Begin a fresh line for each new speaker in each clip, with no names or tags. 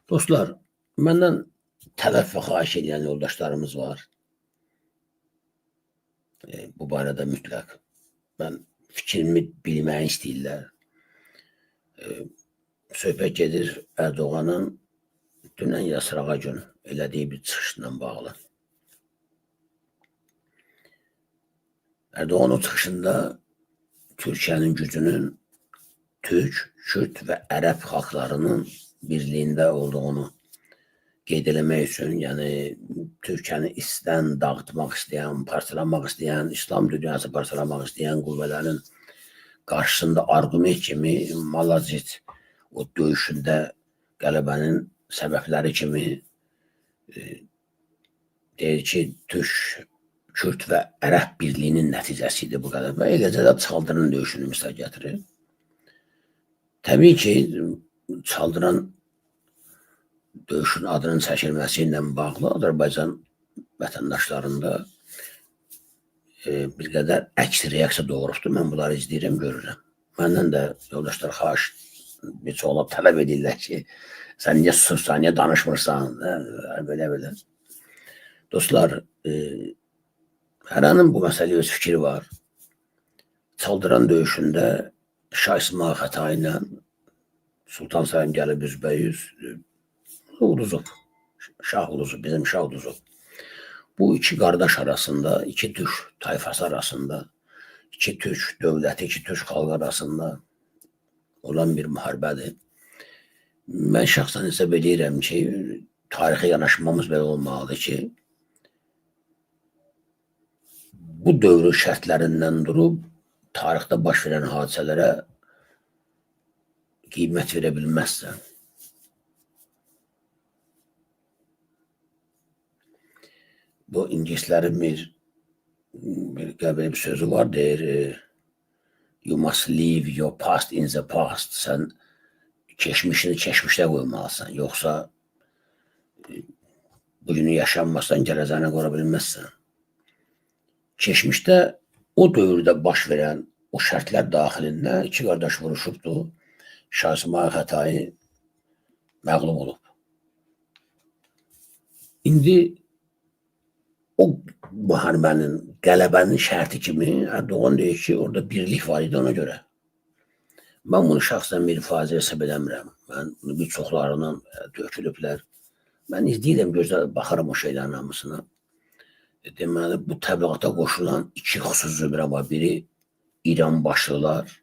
Dostlar, məndən tələb və xahiş edən yoldaşlarımız var. Bu barədə mütləq mən fikrimi bilməyi istəyirlər. Söhbət gedir Erdoğanın dünən yasırağa gün elədiyi bir çıxışla bağlı. Erdoğan o çıxışında Türkiyənin gücünün Türk, Kürt və Ərəb xalqlarının birliyində olduğunu qeyd eləmək üçün, yəni Türkiyəni istdən dağıtmaq istəyən, parçalamaq istəyən, İslam dünyası parçalamaq istəyən qüvvələrin qarşısında arqument kimi Malazit o döyüşündə qələbənin səbəbləri kimi deyir ki, Türk, Kürt və Ərəb birliyinin nəticəsi idi bu qələbə. Eləcə də Çaldıran döyüşünü misal gətirir. Təbii ki, Çaldıran döyüşün adının çəkilməsi ilə bağlı Azərbaycan vətəndaşlarında bir qədər əks reaksiya doğurubdur. Mən bunları izləyirəm, görürəm. Məndən də yoldaşlar xahiş bir çoxlab tələb edirlər ki, sən niyə susursan, niyə danışmırsan, belə-belə. Dostlar, hərənin bu məsələyə öz fikri var. Çaldıran döyüşündə Şah İsmayıl Xətai ilə Sultan Səlim gəlib üzbəyüz uduzub. Şah uduzub, bizim şah uduzub. Bu iki qardaş arasında, iki türk tayfası arasında, iki türk dövləti, iki türk xalqı arasında olan bir müharibədir. Mən şəxsən hesab edirəm ki, tarixi yanaşmamız belə olmalıdır ki, bu dövrün şərtlərindən durub tarixdə baş verən hadisələrə qiymət verə bilməzsən. Bu ingilislərin bir sözü var, deyir, you must leave your past in the past. Sən keçmişini keçmişdə qoymalısan, yoxsa bugünü yaşanmazsan, gələcəyini qura bilməzsən. Keçmişdə o dövrdə baş verən o şərtlər daxilində iki qardaş vuruşubdu. Şah İsmayıl Xətai məğlub olub. İndi o müharibənin, qələbənin şərti kimi Erdoğan deyir ki, orada birlik var idi ona görə. Mən bunu şəxsən bir faciə hesab eləmirəm. Mən bunu bir çoxlarından tökülüblər. Mən izləyirəm, gözlə baxaram o şeylərin hamısına. Deməli, bu təbliğata qoşulan iki xüsusi zümrə var. Biri İran başlılar,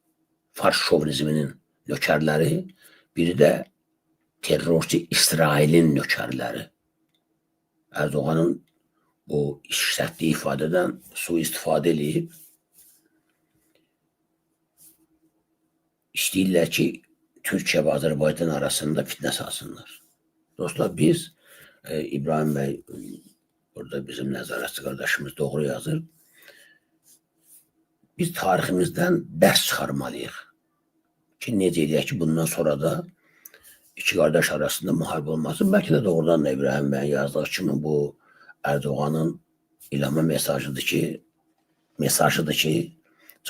Fars şovinizminin nökərləri, biri də terrorçu İsrailin nökərləri. Erdoğanın bu işlətdiyi ifadədən sui-istifadə eləyib istəyirlər ki, Türkiyə və Azərbaycan arasında fitnə salsınlar. Dostlar, biz İbrahim bəy burada bizim nəzarətçi qardaşımız doğru yazır. Biz tariximizdən dərs çıxarmalıyıq ki, necə eləyək ki, bundan sonra da iki qardaş arasında müharibə olmasın. Bəlkə də doğrudan da İbrahim bəyin yazdığı kimi bu Erdoğanın İlhama mesajıdır ki,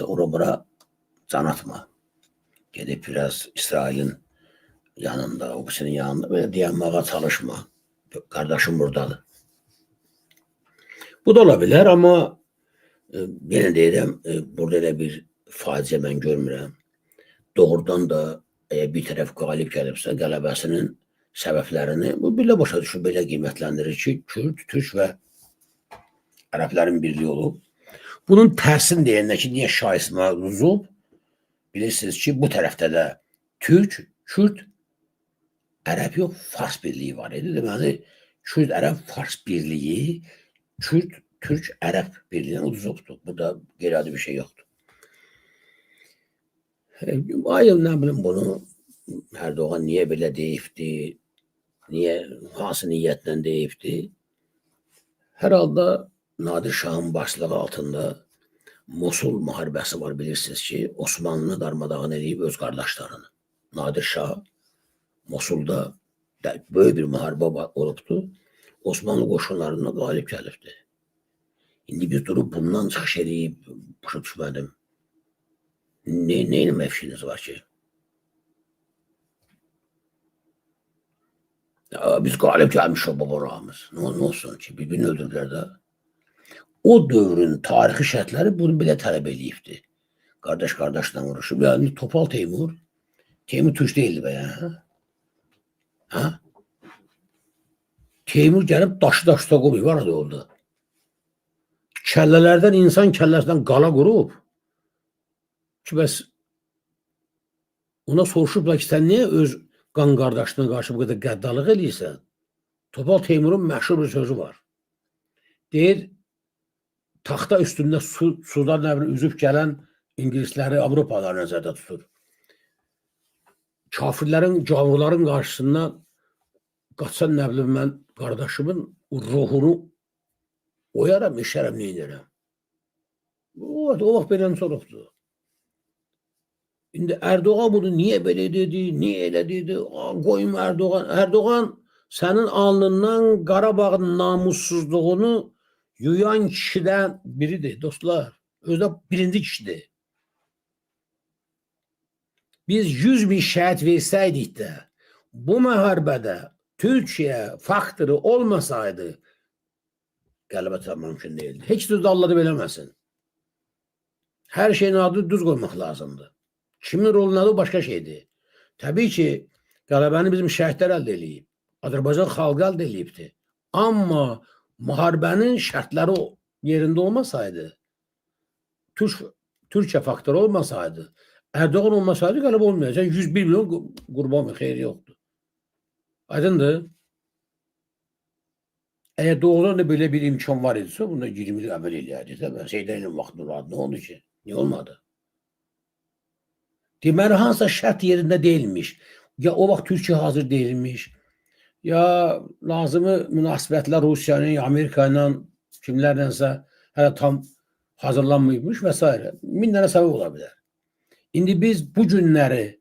ora bura can atma. Gedib biraz İsrailin yanında, o birisinin yanında belə dayanmağa çalışma. Qardaşım buradadır. Bu da ola bilər, amma yenə deyirəm, burada elə bir faciə mən görmürəm. Doğrudan da əgər bir tərəf qalib gəlibsə, qələbəsinin səbəblərini bu belə başa düşür, belə qiymətləndirir ki, Kürt, Türk və Ərəblərin birliyi olub. Bunun tərsini deyəndə ki, niyə Şah İsmayıl uduzub? Bilirsiniz ki, bu tərəfdə də Türk, Kürt, Ərəb yox, Fars birliyi var idi. Deməli, Kürt, Ərəb, Fars birliyi Kürt, Türk, Ərəb birliyinə uduzubdur. Burada qeyri-adi bir şey yoxdur. Ayıl nə bilim bunu Erdoğan niyə belə deyibdi, niyə, hansı niyyətlə deyibdi? Hər halda Nadir Şahın başlığı altında Mosul müharibəsi var, bilirsiniz ki, Osmanlı darmadağın eləyib öz qardaşlarını. Nadir Şah Mosulda böyük bir müharibə olubdu. Osmanlı qoşunlarına qalib gəlibdi. İndi biz durub bundan çıxış eləyib, başa düşmədim. Nə eləmək fikriniz var ki? Ya, biz qalib gəlmişik babalarımız. Nə olsun ki, bir-birini öldürdülər də. O dövrün tarixi şərtləri bunu belə tələb eləyibdi. Qardaş qardaşla vuruşub. Yəni Topal Teymur, Teymur türk deyildi bə ya. Ha? Teymur gəlib daşı daş üstə qoyub, var da oldu. Kəllələrdən, insan kəlləsindən qala qurub ki, bəs ona soruşublar ki, sən niyə öz qan qardaşına qarşı bu qədər qəddarlıq eləyirsən? Topal Teymurun məşhur bir sözü var. Deyir, taxta üstündə sudan nə bilim üzüb gələn İngilisləri, Avropalıları nəzərdə tutur. Kafirlərin, gavurların qarşısında qaçsan nə bilim mən qardaşımın ruhunu oyaram, eşərəm, neynərəm. O vaxt belən sorubdur. İndi Erdoğan bunu niyə belə dedi, niyə elə dedi, qoyum Erdoğan. Erdoğan sənin alnından Qarabağın namussuzluğunu yuyan kişidən biridir dostlar. Özü də birinci kişidir. Biz 100 bin şəhid versəydik də bu müharibədə Türkiyə faktoru olmasaydı qələbə çalmaq mümkün değildi. Heç düz Allah da eləməsin. Hər şeyin adını düz qoymaq lazımdır. Kimin rolu nədir, o başqa şeydir. Təbii ki, qələbəni bizim şəhidlər əldə eləyib. Azərbaycan xalqı əldə eləyibdi. Amma müharibənin şərtləri yerində olmasaydı, Türkiyə faktoru olmasaydı, Erdoğan olmasaydı qələbə olmayacaq. 101 milyon qurban xeyri yoxdur. Aydındır? Əgər doğrudan da belə bir imkan var idisə, bunda 20 il əvvəl eləyərdi. Heydər Əliyev vaxtında olardı. Nə oldu ki? Niyə olmadı? Deməli, hansısa şərt yerində deyilmiş. Ya o vaxt Türkiyə hazır deyilmiş, ya lazımı münasibətlər Rusiyanın, ya Amerika ilə, kimlərlənsə hələ tam hazırlanmayıbmış və s. Min dənə səbəb ola bilər. İndi biz bu günləri,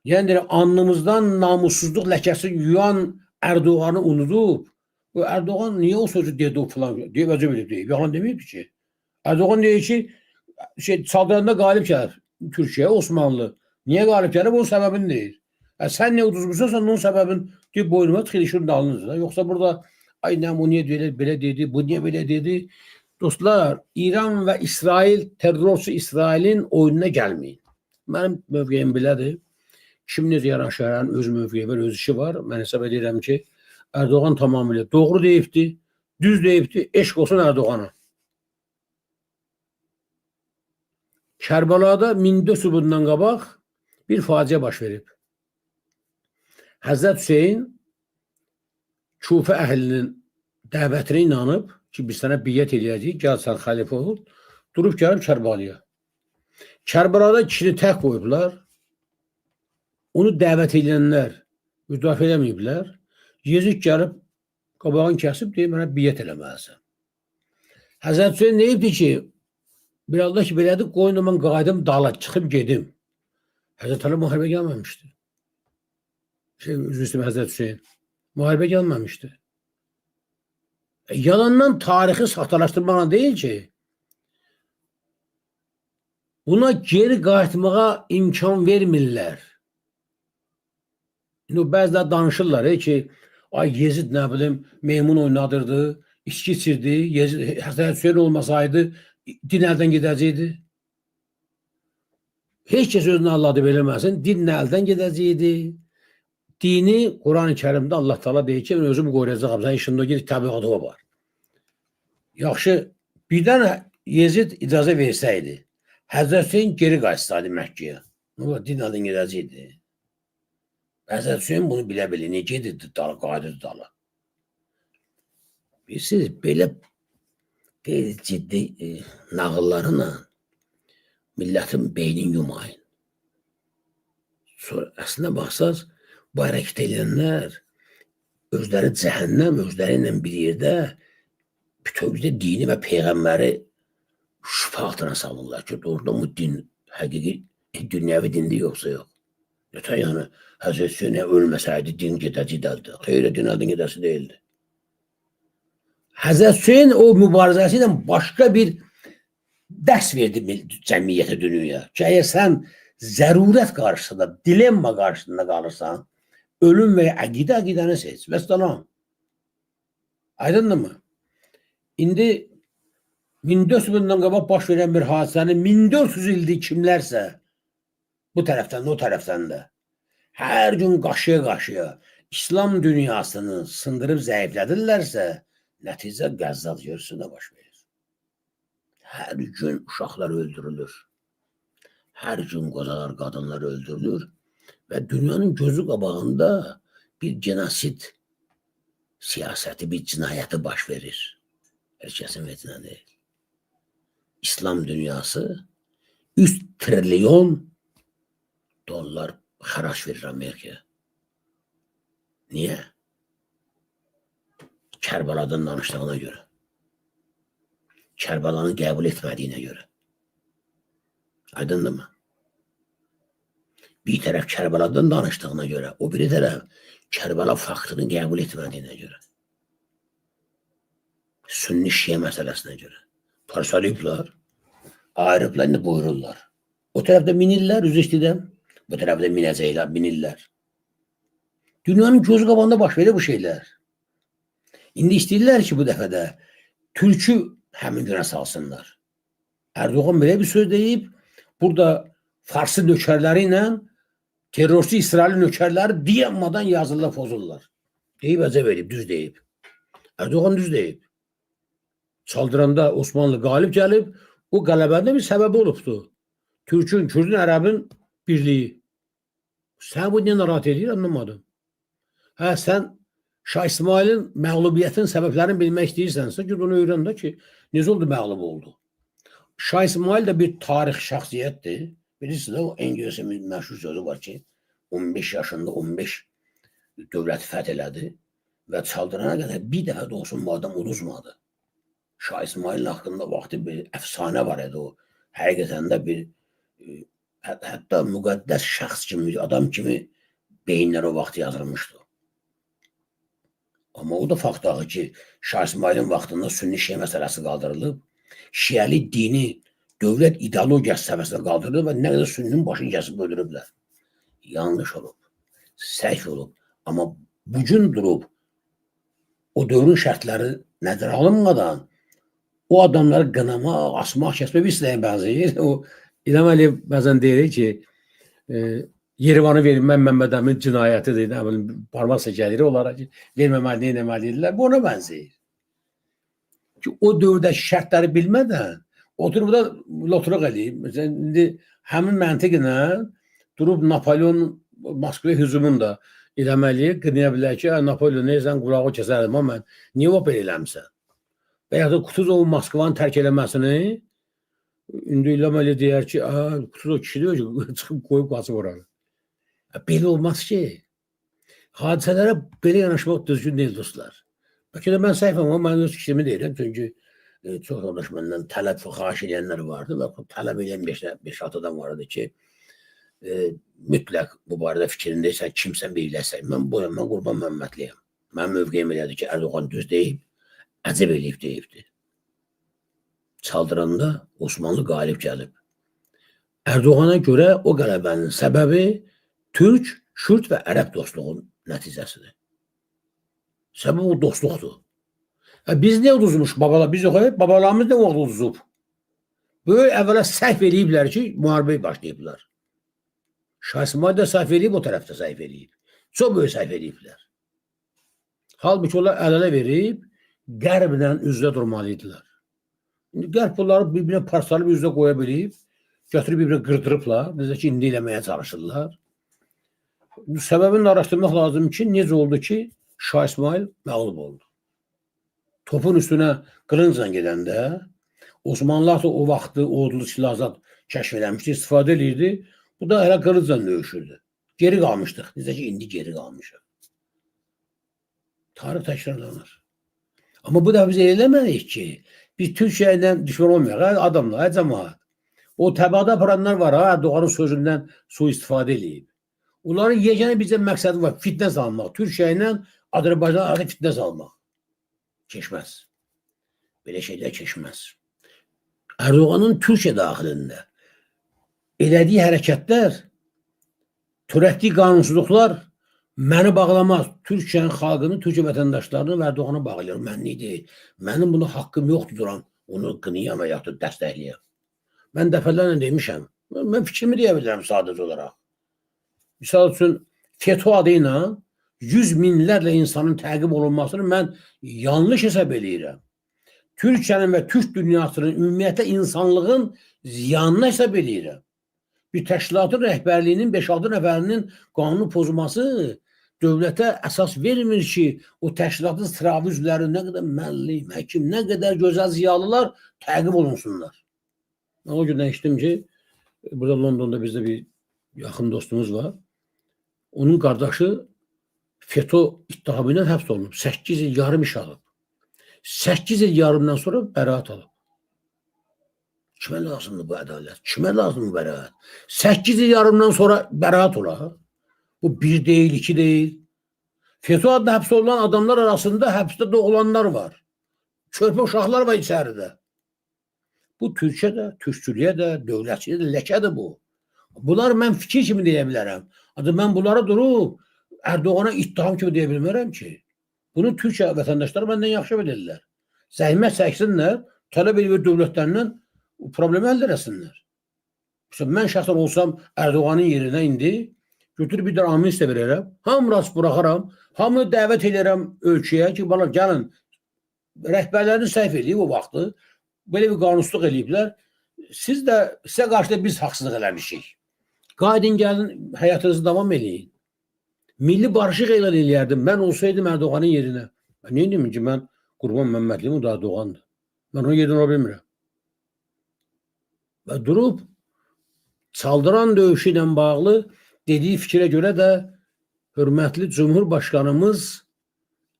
yəni alnımızdan namussuzluq ləkəsi yuyan Erdoğan'ı unudub, bu Erdoğan niyə o sözü dedi o filan, deyib, əcəb edib deyib, yalan deməyib ki. Erdoğan deyir ki, çaldıranda qalib gəlir Türkiyə, Osmanlı. Niyə qalib gəlib, onun səbəbini deyir. Sən niyə uduzmuşsan, sən onun səbəbini deyib boynuma tıxır, işin dalınızda. Yoxsa burada, ay nə, bu niyə belə dedi, bu niyə belə dedi. Dostlar, İran və İsrail, terrorçu İsrailin oyununa gəlməyin. Mənim mövqeyim belədir. Kim necə yanaşar, öz mövqeyi var, öz işi var. Mən hesab edirəm ki, Erdoğan tamamilə doğru deyibdi, düz deyibdi, eşq olsun Erdoğana. Kərbəlada 1400 bundan qabaq bir faciə baş verib. Həzrət Hüseyin Kufə əhlinin dəvətinə inanıb ki, biz sənə biyyət eləyəcəyik, gəl sən xəlifə ol, durub gəlib Kərbəlaya. Kərbəlada kişini tək qoyublar, onu dəvət edənlər müdafiə eləməyiblər. Yezid gəlib qabağını kəsib, deyir, mənə biyyət eləməlisən. Həzrət Hüseyin deyibdi ki, bir Allah ki, belədir, qoyun da mən qayıdım dala, çıxıb gedim. Həzrət Əli müharibə gəlməmişdi. Üzr istəyirəm, Həzrət Hüseyin. Müharibə gəlməmişdi. Yalandan tarixi saxtalaşdırmaqla deyil ki, buna geri qayıtmağa imkan vermirlər. İndi bəzilər danışırlar ki, ay Yezid nə bilim, meymun oynadırdı, içki içirdi, Yezid, Həzrət Hüseyin olmasaydı din əldən gedəcəkdi. Heç kəs özünü alladıb eləməsin, din əldən gedəcəkdi. Dini Quran-ı Kərimdə Allah Teala deyir ki, mən özüm qoruyacağam, sən işində gir, təbliğatı var. Yaxşı, birdən Yezid icazə versəydi, Həzrət Hüseyin geri qayıtsaydı Məkkəyə, nə olar, din əldən gedəcəkdi. Həzrət Hüseyin bunu bilə-bilə niyə gedirdi dala, qayıdırdı dala. Bilirsiniz, belə qeyri-ciddi nağıllarla millətin beynini yumayın. Sonra əslində baxsaz, bu hərəkət edənlər özləri cəhənnəm, özləri ilə bir yerdə bütövlükdə dini və peyğəmbəri şübhə altına salırlar ki, doğrudan bu din həqiqi dünyəvi dindir yoxsa yox. Nətər yəni Həzrət Hüseyin ölməsəydi din gedəcəkdi əldə. Xeyr, din əldən gedəsi deyildi. Həzrət Hüseyin o mübarizəsi ilə başqa bir dərs verdi cəmiyyətə, dünyaya. Ki, əgər sən zərurət qarşısında, dilemma qarşısında qalırsan, Ölüm və ya əqidə, əqidəni seç. Vəssalam. Aydındırmı? İndi 1400 ildən qabaq baş verən bir hadisəni 1400 ildir kimlərsə bu tərəfdən də o tərəfdən də hər gün qaşıya-qaşıya İslam dünyasını sındırıb zəiflədirlərsə, nəticə Qəzzada görürsün nə baş verir. Hər gün uşaqlar öldürülür. Hər gün qocalar, qadınlar öldürülür və dünyanın gözü qabağında bir genosid siyasəti, bir cinayəti baş verir. Hər kəsin vecinə deyil. İslam dünyası 3 trilyon dollar xərac verir Amerikaya. Niyə? Kərbəladan danışdığına görə. Kərbəlanı qəbul etmədiyinə görə. Aydındırmı? Bir tərəf Kərbəladan danışdığına görə, o biri tərəf Kərbəla faktını qəbul etmədiyinə görə. Sünni şiə məsələsinə görə. Parçalayıblar, ayırıblar, indi buyururlar. O tərəfdə minirlər, üzr istəyirəm. Bu tərəfdə minəcəklər, minirlər. Dünyanın gözü qabağında baş verir bu şeylər. İndi istəyirlər ki, bu dəfə də Türkü həmin günə salsınlar. Erdoğan belə bir söz deyib, burada Farsı nökərləri ilə terrorçu İsrail nökərləri dayanmadan yazırlar, pozurlar. Deyib, əcəb edib, düz deyib. Erdoğan düz deyib. Çaldıranda Osmanlı qalib gəlib, o qələbənin bir səbəbi olubdu. Türkün, Kürdün, Ərəbin birliyi. Sən bu niyə narahat edir, anlamadım. Hə, sən Şah İsmailin məğlubiyyətin səbəblərini bilmək istəyirsənsə, ged onu öyrən də ki, necə oldu məğlub oldu. Şah İsmail də bir tarix şəxsiyyətdir. Bilirsiniz də, o Engelsin bir məşhur sözü var ki, 15 yaşında 15 dövləti fəth elədi və Çaldırana qədər bir dəfə də olsun bu adam uduzmadı. Şah İsmailin haqqında vaxtı bir əfsanə var idi o. Həqiqətən də bir hətta müqəddəs şəxs kimi, adam kimi beyinlər o vaxt yazılmışdı. Amma o da fakt axı ki, Şah İsmailin vaxtında sünni şiə məsələsi qaldırılıb, şiəli dini dövlət ideologiyası səviyyəsinə qaldırılıb və nə qədər sünninin başını kəsib öldürüblər. Yanlış olub, səhv olub. Amma bugün durub o dövrün şərtləri nəzərə alınmadan o adamları qınamaq, asmaq, kəsmək bir nəyə bənzəyir. O İlham Əliyev bəzən deyir ki, Yerevanı vermək Məmməd Əmin cinayətidir. Nə bilim, barmaq səgəlir onlara ki, verməməli, nə etməli idilər. Bu ona bənzəyir. Ki, o dövrdəki şərtləri bilmədən oturub da loturuq eləyib. Məsələn, indi həmin məntiqlə durub Napolyon Moskvaya hücumunu da İlham Əliyev qınaya bilər ki, Napolyon neysən qulağı kəsərdim, amma mən niyə o belə eləmisən? Və ya da Kutuzovun Moskvanı tərk eləməsini indi İlham Əliyev deyər ki, Kutuzov kişi deyir ki, çıxıb qoyub qaçıb oranı. Belə olmaz ki. Hadisələrə belə yanaşmaq düzgün deyil dostlar. Bəlkə də mən səhvəm, amma mən öz fikrimi deyirəm. Çünki çox yoldaş məndən tələb, xahiş edənlər vardı və tələb edən 5-6 adam vardı ki, mütləq bu barədə fikrindəysən, kimsən biləsən. Mən buyum, mən Qurban Məmmədliyəm. Mənim mövqeyim elədir ki, Erdoğan düz deyib, əcəb eləyib deyibdi. Çaldıranda Osmanlı qalib gəlib. Erdoğana görə o qələbənin səbəbi Türk, Kürt və Ərəb dostluğun nəticəsidir. Səbəb o dostluqdur. Biz niyə uduzmuş babalar? Biz yox, babalarımız nə vaxt uduzub? Böyük əvvəla səhv eləyiblər ki, müharibəyə başlayıblar. Şah İsmail də səhv eləyib, o tərəfdə səhv eləyib. Çox böyük səhv eləyiblər. Halbuki onlar əl-ələ verib, Qərblə üzdə durmalı idilər. İndi Qərb bunları bir-birinə parçalayıb üzdə qoya bilib, götürüb bir-birinə qırdırıblar. Necə ki, indi eləməyə çalışırlar. Səbəbini araşdırmaq lazım ki, necə oldu ki, Şah İsmail məğlub oldu. Topun üstünə qılıncla gedəndə Osmanlılar da o vaxtı odlu silahzat kəşf eləmişdi, istifadə eləyirdi. Bu da hələ qılıncla döyüşürdü. Geri qalmışdıq. Necə ki, indi geri qalmışıq. Tarix təkrarlanır. Amma bu dəfə biz elə eləməliyik ki, biz Türkiyə ilə düşmən olmayaq, hə, adamlar, hə, cəmaat. O təbaada aparanlar var, ha, Erdoğanın sözündən sui-istifadə eləyib. Onların yeganə bizə məqsədi var, fitnə salmaq. Türkiyə ilə Azərbaycan arasında fitnə salmaq. Keçməz. Belə şeylər keçməz. Erdoğanın Türkiyə daxilində elədiyi hərəkətlər, törətdiyi qanunsuzluqlar Məni bağlamaz. Türkiyənin xalqını, Türkiyə vətəndaşlarını və Erdoğanı bağlayır. Mənlik deyil. Mənim buna haqqım yoxdur duran. Onu qınayam və yaxud da dəstəkləyəm. Mən dəfələrlə demişəm. Mən fikrimi deyə bilərəm sadəcə olaraq. Misal üçün, FETÖ adı ilə yüz minlərlə insanın təqib olunmasını mən yanlış hesab eləyirəm. Türkiyənin və Türk dünyasının, ümumiyyətlə insanlığın ziyanına hesab eləyirəm. Bir təşkilatın rəhbərliyinin 5-6 nəfərinin qanunu pozması dövlətə əsas vermir ki, o təşkilatın sıravi üzvləri nə qədər müəllim, həkim, nə qədər gözəl ziyalılar təqib olunsunlar. Mən o gündən eşitdim ki, burada Londonda bizdə bir yaxın dostumuz var. Onun qardaşı FETÖ ittihamı ilə həbs olunub. 8 il yarım iş alıb. 8 il yarımdan sonra bəraət alıb. Kimə lazımdır bu ədalət? Kimə lazımdır bu bəraət? 8 il yarımdan sonra bəraət olar. Bu bir deyil, iki deyil. FETÖ adına həbs olunan adamlar arasında həbsdə doğulanlar var. Körpə uşaqlar var içəridə. Bu Türkiyə də, türkçülüyə də, dövlətçiliyə də ləkədir bu. Bunlar mən fikir kimi deyə bilərəm. Ancaq mən bunlara durub Erdoğana ittiham kimi deyə bilmərəm ki. Bunu Türkiyə vətəndaşları məndən yaxşı bilirlər. Zəhmət çəksinlər, tələb edib dövlətlərindən problemi həll eləsinlər. Mesela mən şəxsən olsam Erdoğanın yerinə indi götürüb bir də amnistiya verərəm. Hamını rast buraxaram. Hamını dəvət edirəm ölkəyə ki, bana gəlin rəhbərlərini səhv eləyib o vaxtı. Belə bir qanunsuzluq eləyiblər. Siz də sizə qarşı da biz haqsızlıq eləmişik. Qaydın gəlin həyatınızı davam eləyin. Milli barışıq elan eləyərdim. Mən olsaydım Erdoğanın yerinə. Mən nə edeyim ki, mən Qurban Məmmədliyim, o da Erdoğandır. Mən onun yerinə ola bilmirəm. Və durub Çaldıran döyüşü ilə bağlı dediyi fikrə görə də hörmətli Cumhurbaşqanımız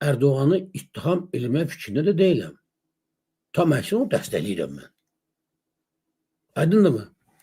Erdoğanı ittiham eləmək fikrində də deyiləm. Tam əksinə onu dəstəkləyirəm mən. Aydındırmı?